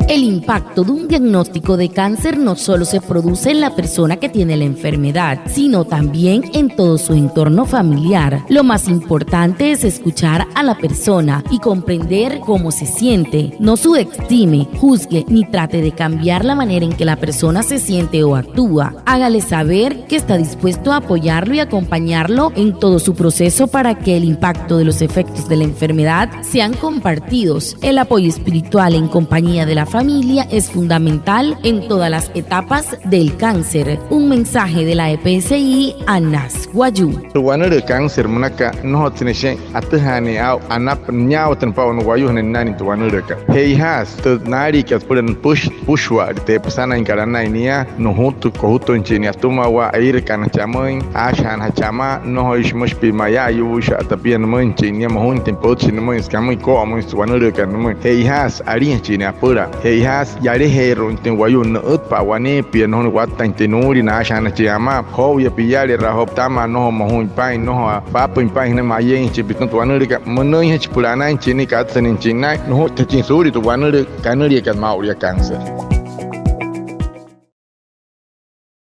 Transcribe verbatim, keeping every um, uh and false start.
El impacto de un diagnóstico de cáncer no solo se produce en la persona que tiene la enfermedad, sino también en todo su entorno familiar. Lo más importante es escuchar a la persona y comprender cómo se siente. No subestime, juzgue ni trate de cambiar la manera en que la persona se siente o actúa. Hágale saber que está dispuesto a apoyarlo y acompañarlo en todo su proceso para que el impacto de los efectos de la enfermedad sean compartidos. El apoyo espiritual en compañía de la familia es fundamental en todas las etapas del cáncer. Un mensaje de la E P S I Anas Wayuu. Tü wanülüü cáncer münaka, nnojotsü ne'e atüjaanüin aa'u, anapü, nüyaawatünapa aa'u na wayuu sünain nünain tü wanülüükat. Che'ojaasü tü naaliikat süpüla nüpüshi, nüpüshua'ale tü e'ipasanainkat anain nia, nujutu, kojutüinjachin nia atüma, wa'irükaanajachin amüin, aashajaanajachin amaa, nnojoishi müshi pia mayaa, ayuuisha'ata pia nümüinjachin nia, mojuinjatüin pütchi nümüin, süka jamüin, koo'omüin tü wanülüükat nümüin. Che'ojaasü alinjachin nia apüla. Che'ojaasü yalajeeru'uinjatüin wayuu, nü'ütpa'a waneepia, nnojo wattain tü nuulia, naashajaanajachin amaa, joo'uya piale, rajo'u pütamaa, nnojo mojuin paa'in, nnojo paapüin paa'in sünain mayeeinjachin pia sütüma tü wanülüükat, münüinjachi süpüla anainjachin nia, katsüinjachin naa'in, nujuittüinjachin suulia tü wanülüü kanüliakat maa'ulu yaa cáncer.